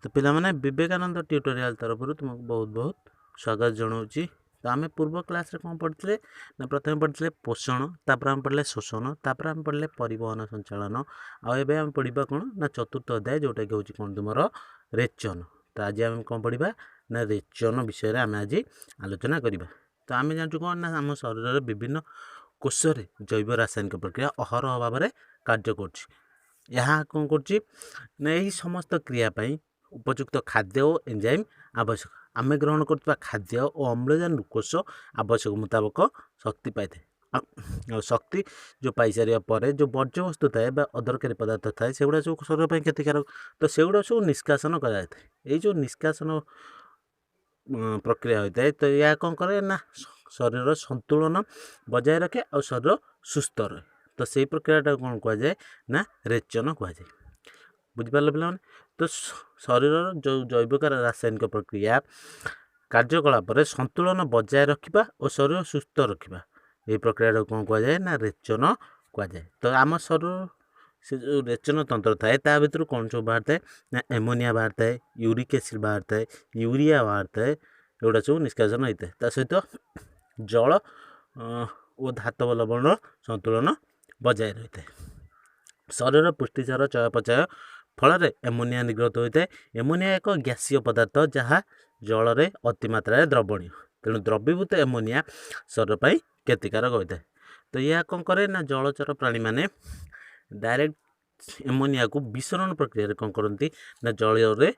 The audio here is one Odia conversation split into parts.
ତ ପିଲାମାନେ, ବିବେକାନନ୍ଦ ଟ୍ୟୁଟୋରିଆଲ୍ ତରଫରୁ ତୁମକୁ ବହୁତ ବହୁତ ସ୍ୱାଗତ ଜଣାଉଛି। ତ ଆମେ ପୂର୍ବ କ୍ଲାସ୍ରେ କ'ଣ ପଢ଼ିଥିଲେ ନା, ପ୍ରଥମେ ପଢ଼ିଥିଲେ ପୋଷଣ, ତାପରେ ଆମେ ପଢ଼ିଲେ ଶୋଷଣ, ତାପରେ ଆମେ ପଢ଼ିଲେ ପରିବହନ ସଞ୍ଚାଳନ, ଆଉ ଏବେ ଆମେ ପଢ଼ିବା କ'ଣ ନା ଚତୁର୍ଥ ଅଧ୍ୟାୟ, ଯେଉଁଟାକି ହେଉଛି କ'ଣ ତୁମର ରେଚନ। ତ ଆଜି ଆମେ କ'ଣ ପଢ଼ିବା ନା ରେଚନ ବିଷୟରେ ଆମେ ଆଜି ଆଲୋଚନା କରିବା। ତ ଆମେ ଜାଣିଛୁ କ'ଣ ନା ଆମ ଶରୀରରେ ବିଭିନ୍ନ କୋଷରେ ଜୈବ ରାସାୟନିକ ପ୍ରକ୍ରିୟା ଅହରହ ଭାବରେ କାର୍ଯ୍ୟ କରୁଛି। ଏହା କ'ଣ କରୁଛି ନା ଏହି ସମସ୍ତ କ୍ରିୟା ପାଇଁ ଉପଯୁକ୍ତ ଖାଦ୍ୟ ଓ ଏନ୍ଜାଇମ୍ ଆବଶ୍ୟକ। ଆମେ ଗ୍ରହଣ କରୁଥିବା ଖାଦ୍ୟ ଓ ଅମ୍ଳଜାନରୁ କୋଷ ଆବଶ୍ୟକ ମୁତାବକ ଶକ୍ତି ପାଇଥାଏ। ଆଉ ଶକ୍ତି ଯେଉଁ ପାଇସାରିବା ପରେ ଯେଉଁ ବର୍ଜ୍ୟବସ୍ତୁ ଥାଏ ବା ଅଦରକାରୀ ପଦାର୍ଥ ଥାଏ, ସେଗୁଡ଼ା ସବୁ ଶରୀର ପାଇଁ କ୍ଷତିକାରକ। ତ ସେଗୁଡ଼ା ସବୁ ନିଷ୍କାସନ କରାଯାଇଥାଏ। ଏଇ ଯେଉଁ ନିଷ୍କାସନ ପ୍ରକ୍ରିୟା ହୋଇଥାଏ, ତ ଏହା କ'ଣ କରେ ନା ଶରୀରର ସନ୍ତୁଳନ ବଜାୟ ରଖେ ଆଉ ଶରୀର ସୁସ୍ଥ ରହେ। ତ ସେଇ ପ୍ରକ୍ରିୟାଟାକୁ କ'ଣ କୁହାଯାଏ ନା ରେଚନ କୁହାଯାଏ। ବୁଝିପାରିଲ ପିଲାମାନେ? ତ ଶରୀରର ଯେଉଁ ଜୈବିକ ରାସାୟନିକ ପ୍ରକ୍ରିୟା କାର୍ଯ୍ୟକଳାପରେ ସନ୍ତୁଳନ ବଜାୟ ରଖିବା ଓ ଶରୀର ସୁସ୍ଥ ରଖିବା, ଏହି ପ୍ରକ୍ରିୟାଟାକୁ କ'ଣ କୁହାଯାଏ ନା ରେଚନ କୁହାଯାଏ। ତ ଆମ ଶରୀର ସେ ଯେଉଁ ରେଚନ ତନ୍ତ୍ର ଥାଏ, ତା ଭିତରୁ କ'ଣ ସବୁ ବାହାରିଥାଏ ନା ଏମୋନିଆ ବାହାରିଥାଏ, ୟୁରିକ୍ ଏସିଡ଼୍ ବାହାରିଥାଏ, ୟୁରିଆ ବାହାରିଥାଏ, ଏଗୁଡ଼ା ସବୁ ନିଷ୍କାସନ ହେଇଥାଏ। ତା ସହିତ ଜଳ ଓ ଧାତବ ଲବଣର ସନ୍ତୁଳନ ବଜାୟ ରହିଥାଏ। ଶରୀରର ପୁଷ୍ଟିସାର ଚୟାପଚୟ ଫଳରେ ଏମୋନିଆ ନିର୍ଗତ ହୋଇଥାଏ। ଏମୋନିଆ ଏକ ଗ୍ୟାସୀୟ ପଦାର୍ଥ, ଯାହା ଜଳରେ ଅତିମାତ୍ରାରେ ଦ୍ରବଣୀୟ। ତେଣୁ ଦ୍ରବୀଭୂତ ଏମୋନିଆ ଶରୀର ପାଇଁ କ୍ଷତିକାରକ ହୋଇଥାଏ। ତ ଏହା କ'ଣ କରେ ନା ଜଳଚର ପ୍ରାଣୀମାନେ ଡାଇରେକ୍ଟ ଏମୋନିଆକୁ ବିସରଣ ପ୍ରକ୍ରିୟାରେ କ'ଣ କରନ୍ତି ନା ଜଳରେ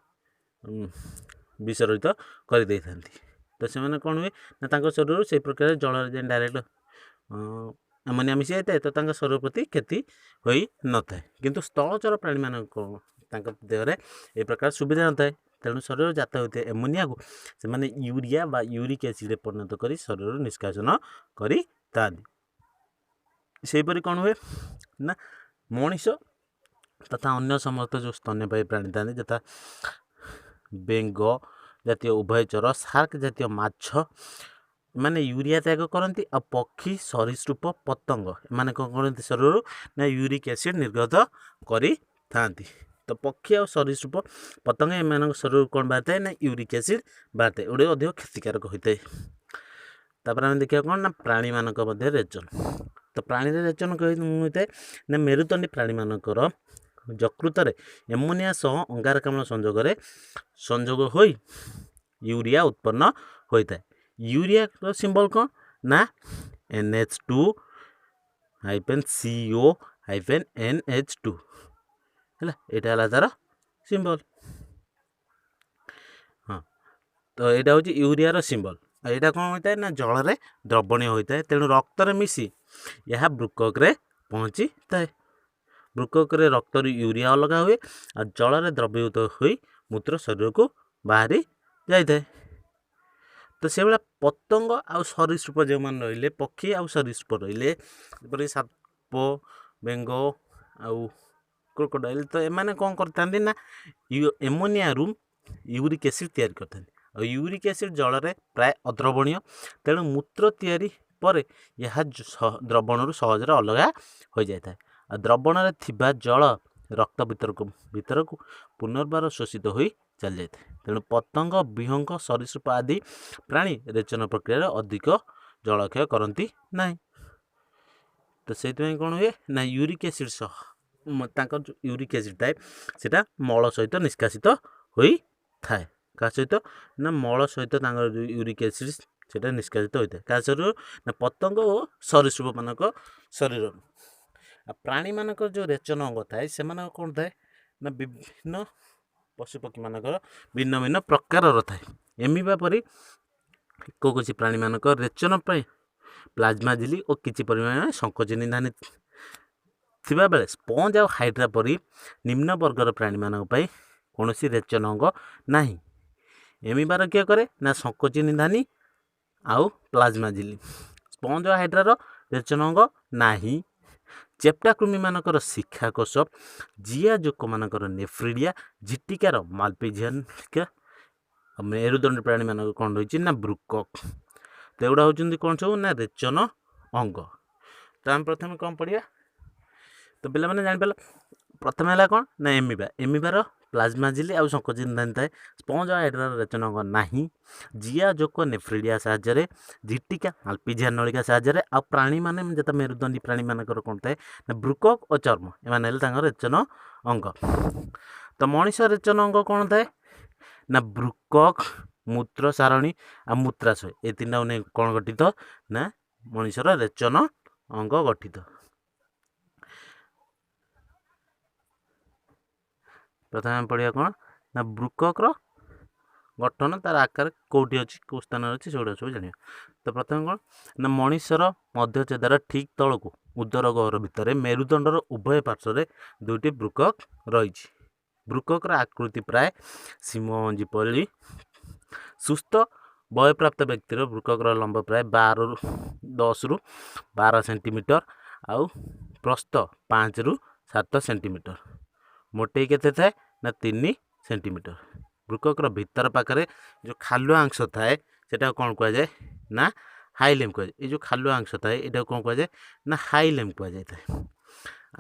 ବିସରିତ କରିଦେଇଥାନ୍ତି। ତ ସେମାନେ କ'ଣ ହୁଏ ନା ତାଙ୍କ ଶରୀରରୁ ସେଇ ପ୍ରକ୍ରିୟାରେ ଜଳରେ ଯାଇ ଡାଇରେକ୍ଟ ଆମୋନିଆ ମିଶି ଯାଇଥାଏ, ତ ତାଙ୍କ ଶରୀର ପ୍ରତି କ୍ଷତି ହୋଇନଥାଏ। କିନ୍ତୁ ସ୍ଥଳଚର ପ୍ରାଣୀମାନଙ୍କ ତାଙ୍କ ଦେହରେ ଏ ପ୍ରକାର ସୁବିଧା ନଥାଏ। ତେଣୁ ଶରୀର ଜାତ ହୋଇଥିବା ଏମୋନିଆକୁ ସେମାନେ ୟୁରିଆ ବା ୟୁରିକ୍ ଏସିଡ଼୍ରେ ପରିଣତ କରି ଶରୀରରୁ ନିଷ୍କାସନ କରିଥାନ୍ତି। ସେହିପରି କ'ଣ ହୁଏ ନା ମଣିଷ ତଥା ଅନ୍ୟ ସମସ୍ତ ଯେଉଁ ସ୍ତନ୍ୟପାୟୀ ପ୍ରାଣୀ ଥାନ୍ତି, ଯଥା ବେଙ୍ଗ ଜାତୀୟ ଉଭୟଚର, ସାର୍କ ଜାତୀୟ ମାଛ, ଏମାନେ ୟୁରିଆ ତ୍ୟାଗ କରନ୍ତି। ଆଉ ପକ୍ଷୀ, ସରୀସୃପ, ପତଙ୍ଗ ଏମାନେ କ'ଣ କରନ୍ତି ଶରୀରରୁ ନା ୟୁରିକ୍ ଏସିଡ଼୍ ନିର୍ଗତ କରିଥାନ୍ତି। ତ ପକ୍ଷୀ ଆଉ ସରୀସୃପ, ପତଙ୍ଗ ଏମାନଙ୍କ ଶରୀରରୁ କ'ଣ ବାହାରିଥାଏ ନା ୟୁରିକ୍ ଏସିଡ଼୍ ବାହାରିଥାଏ, ଏଗୁଡ଼ିକ ଅଧିକ କ୍ଷତିକାରକ ହୋଇଥାଏ। ତାପରେ ଆମେ ଦେଖିବା କ'ଣ ନା ପ୍ରାଣୀମାନଙ୍କ ମଧ୍ୟରେ ରେଚନ। ତ ପ୍ରାଣୀରେ ରେଚନ ହୋଇଥାଏ ନା ମେରୁଦଣ୍ଡୀ ପ୍ରାଣୀମାନଙ୍କର ଯକୃତରେ ଏମୋନିଆ ସହ ଅଙ୍ଗାରକାମ୍ଳ ସଂଯୋଗରେ ସଂଯୋଗ ହୋଇ ୟୁରିଆ ଉତ୍ପନ୍ନ ହୋଇଥାଏ। ୟୁରିଆର ସିମ୍ବଲ କ'ଣ ନା NH2 hyphen CO hyphen NH2 ହେଲା, ଏଇଟା ହେଲା ତା'ର ସିମ୍ବଲ। ହଁ, ତ ଏଇଟା ହେଉଛି ୟୁରିଆର ସିମ୍ବଲ। ଆଉ ଏଇଟା କ'ଣ ହୋଇଥାଏ ନା ଜଳରେ ଦ୍ରବଣୀୟ ହୋଇଥାଏ। ତେଣୁ ରକ୍ତରେ ମିଶି ଏହା ବୃକକରେ ପହଞ୍ଚିଥାଏ। ବୃକକରେ ରକ୍ତରୁ ୟୁରିଆ ଅଲଗା ହୁଏ ଆଉ ଜଳରେ ଦ୍ରବୀଭୂତ ହୋଇ ମୂତ୍ର ଶରୀରକୁ ବାହାରି ଯାଇଥାଏ। ତ ସେଭଳିଆ ପତଙ୍ଗ ଆଉ ସରୀସୃପ ଯେଉଁମାନେ ରହିଲେ, ପକ୍ଷୀ ଆଉ ସରୀସୃପ ରହିଲେ, ଯେପରି ସାପ, ବେଙ୍ଗ ଆଉ କ୍ରୋକୋଡାଇଲ୍, ତ ଏମାନେ କ'ଣ କରିଥାନ୍ତି ନା ଏମୋନିଆରୁ ୟୁରିକ୍ ଏସିଡ଼୍ ତିଆରି କରିଥାନ୍ତି। ଆଉ ୟୁରିକ୍ ଏସିଡ଼୍ ଜଳରେ ପ୍ରାୟ ଅଦ୍ରବଣୀୟ। ତେଣୁ ମୂତ୍ର ତିଆରି ପରେ ଏହା ଦ୍ରବଣରୁ ସହଜରେ ଅଲଗା ହୋଇଯାଇଥାଏ। ଆଉ ଦ୍ରବଣରେ ଥିବା ଜଳ ରକ୍ତ ଭିତରକୁ ପୁନର୍ବାର ଶୋଷିତ ହୋଇ ଚାଲିଯାଇଥାଏ। ତେଣୁ ପତଙ୍ଗ, ବିହଙ୍ଗ, ସରୀସୃପ ଆଦି ପ୍ରାଣୀ ରେଚନ ପ୍ରକ୍ରିୟାରେ ଅଧିକ ଜଳକ୍ଷୟ କରନ୍ତି ନାହିଁ। ତ ସେଇଥିପାଇଁ କ'ଣ ହୁଏ ନା ୟୁରିକ୍ ଏସିଡ଼୍ ସହ ତାଙ୍କର ଯେଉଁ ୟୁରିକ୍ ଏସିଡ଼୍ ଥାଏ, ସେଇଟା ମଳ ସହିତ ନିଷ୍କାସିତ ହୋଇଥାଏ। କାହା ସହିତ ନା ମଳ ସହିତ ତାଙ୍କର ଯେଉଁ ୟୁରିକ୍ ଏସିଡ଼୍ ସେଇଟା ନିଷ୍କାସିତ ହୋଇଥାଏ। କାହା ଶରୀରରୁ ନା ପତଙ୍ଗ ଓ ସରୀସୃପମାନଙ୍କ ଶରୀରରୁ। ଆଉ ପ୍ରାଣୀମାନଙ୍କର ଯେଉଁ ରେଚନ ଅଙ୍ଗ ଥାଏ, ସେମାନଙ୍କ କ'ଣ ଥାଏ ନା ବିଭିନ୍ନ ପଶୁପକ୍ଷୀମାନଙ୍କର ଭିନ୍ନ ଭିନ୍ନ ପ୍ରକାରର ଥାଏ। ଏମିବା ପରି ଏକକୋଷୀ ପ୍ରାଣୀମାନଙ୍କ ରେଚନ ପାଇଁ ପ୍ଲାଜମା ଝିଲ୍ଲି ଓ କିଛି ପରିମାଣରେ ସଙ୍କୋଚିନୀ ଧାନୀ ଥିବାବେଳେ ସ୍ପଞ୍ଜ ଆଉ ହାଇଡ୍ରା ପରି ନିମ୍ନ ବର୍ଗର ପ୍ରାଣୀମାନଙ୍କ ପାଇଁ କୌଣସି ରେଚନ ଅଙ୍ଗ ନାହିଁ। ଏମିବାର କିଏ କରେ ନା ସଙ୍କୋଚିନୀ ଧାନୀ ଆଉ ପ୍ଲାଜମା ଝିଲ୍ଲି। ସ୍ପଞ୍ଜ ହାଇଡ୍ରାର ରେଚନ ଅଙ୍ଗ ନାହିଁ। ଚେପ୍ଟା କୃମିମାନଙ୍କର ଶିଖାକୋଷ, ଜିଆ ଜୋକମାନଙ୍କର ନେଫ୍ରିଡ଼ିଆ, ଝିଟିକାର ମାଲପିଜିଆନ୍, ମେରୁଦଣ୍ଡୀ ପ୍ରାଣୀମାନଙ୍କର କ'ଣ ରହିଛି ନା ବୃକକ୍। ତ ଏଗୁଡ଼ା ହେଉଛନ୍ତି କ'ଣ ସବୁ ନା ରେଚନ ଅଙ୍ଗ। ତ ଆମେ ପ୍ରଥମେ କ'ଣ ପଢ଼ିବା? ତ ପିଲାମାନେ ଜାଣିପାରିଲ, ପ୍ରଥମେ ହେଲା କ'ଣ ନା ଏମିବା। ଏମିବାର ପ୍ଲାଜମା ଝିଲ୍ଲି ଆଉ ସଂକୋଚିତ ଥାଏ। ସ୍ପଞ୍ଜ ହାଇଡ୍ରାର ରେଚନ ଅଙ୍ଗ ନାହିଁ। ଜିଆ ଜୋକ ନେଫ୍ରିଡ଼ିଆ ସାହାଯ୍ୟରେ, ଝିଟିକା ମାଲପିଝିଆ ନଳିକା ସାହାଯ୍ୟରେ। ଆଉ ପ୍ରାଣୀମାନେ ଯେତେ ମେରୁଦଣ୍ଡୀ ପ୍ରାଣୀମାନଙ୍କର କ'ଣ ଥାଏ ନା ବୃକକ ଓ ଚର୍ମ, ଏମାନେ ହେଲେ ତାଙ୍କର ରେଚନ ଅଙ୍ଗ। ତ ମଣିଷ ରେଚନ ଅଙ୍ଗ କ'ଣ ଥାଏ ନା ବୃକକ, ମୂତ୍ର ସାରଣୀ ଆଉ ମୂତ୍ରାଶୟ, ଏ ତିନିଟାକୁ ନେଇ କ'ଣ ଗଠିତ ନା ମଣିଷର ରେଚନ ଅଙ୍ଗ ଗଠିତ। ପ୍ରଥମେ ଆମେ ପଢ଼ିବା କ'ଣ ନା ବୃକକର ଗଠନ, ତାର ଆକାର କେଉଁଠି ଅଛି, କେଉଁ ସ୍ଥାନରେ ଅଛି, ସେଗୁଡ଼ା ସବୁ ଜାଣିବା। ତ ପ୍ରଥମେ କ'ଣ ନା ମଣିଷର ମଧ୍ୟଚେଦାର ଠିକ୍ ତଳକୁ ଉଦର ଗହ୍ୱର ଭିତରେ ମେରୁଦଣ୍ଡର ଉଭୟ ପାର୍ଶ୍ୱରେ ଦୁଇଟି ବୃକକ ରହିଛି। ବୃକକର ଆକୃତି ପ୍ରାୟ ସିଂହମଞ୍ଜି ପରି। ସୁସ୍ଥ ବୟପ୍ରାପ୍ତ ବ୍ୟକ୍ତିର ବୃକକର ଲମ୍ବ ପ୍ରାୟ 12ରୁ 10ରୁ 12 ସେଣ୍ଟିମିଟର ଆଉ ପ୍ରସ୍ଥ 5ରୁ 7 ସେଣ୍ଟିମିଟର। ମୋଟେଇ କେତେ ଥାଏ ନା 3 ସେଣ୍ଟିମିଟର। ବୃକକର ଭିତର ପାଖରେ ଯେଉଁ ଖାଲୁଆ ଅଂଶ ଥାଏ ସେଟାକୁ କ'ଣ କୁହାଯାଏ ନା ହାଇଲେମ୍ କୁହାଯାଏ। ଏଇ ଯେଉଁ ଖାଲୁଆ ଅଂଶ ଥାଏ ଏଟାକୁ କ'ଣ କୁହାଯାଏ ନା ହାଇଲେମ୍ କୁହାଯାଇଥାଏ।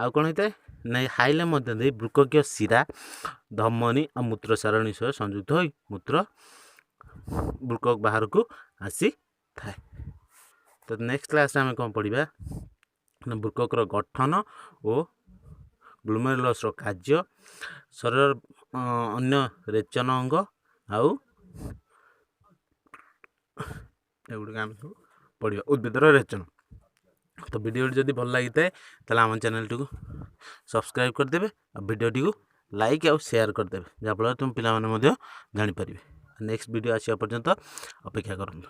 ଆଉ କ'ଣ ହେଇଥାଏ ନା ଏ ହାଇଲେମ୍ ମଧ୍ୟ ଦେଇ ବୃକକୀୟ ଶିରା, ଧମନୀ ଆଉ ମୂତ୍ରସାରଣୀ ସହ ସଂଯୁକ୍ତ ହୋଇ ମୂତ୍ର ବୃକକ ବାହାରକୁ ଆସିଥାଏ। ତ ନେକ୍ସଟ କ୍ଲାସ୍ରେ ଆମେ କ'ଣ ପଢ଼ିବା ନା ବୃକକର ଗଠନ ଓ ଗ୍ଲୋମେରୁଲସ୍ର କାର୍ଯ୍ୟ, ଶରୀରର ଅନ୍ୟ ରେଚନ ଅଙ୍ଗ ଆଉ ଏଗୁଡ଼ିକ ଆମେ ସବୁ ପଢ଼ିବା, ଉଦ୍ଭିଦର ରେଚନ। ତ ଭିଡ଼ିଓଟି ଯଦି ଭଲ ଲାଗିଥାଏ ତାହେଲେ ଆମ ଚ୍ୟାନେଲଟିକୁ ସବସ୍କ୍ରାଇବ୍ କରିଦେବେ ଆଉ ଭିଡ଼ିଓଟିକୁ ଲାଇକ୍ ଆଉ ସେୟାର କରିଦେବେ, ଯାହାଫଳରେ ତୁମ ପିଲାମାନେ ମଧ୍ୟ ଜାଣିପାରିବେ। ନେକ୍ସଟ ଭିଡ଼ିଓ ଆସିବା ପର୍ଯ୍ୟନ୍ତ ଅପେକ୍ଷା କରନ୍ତୁ।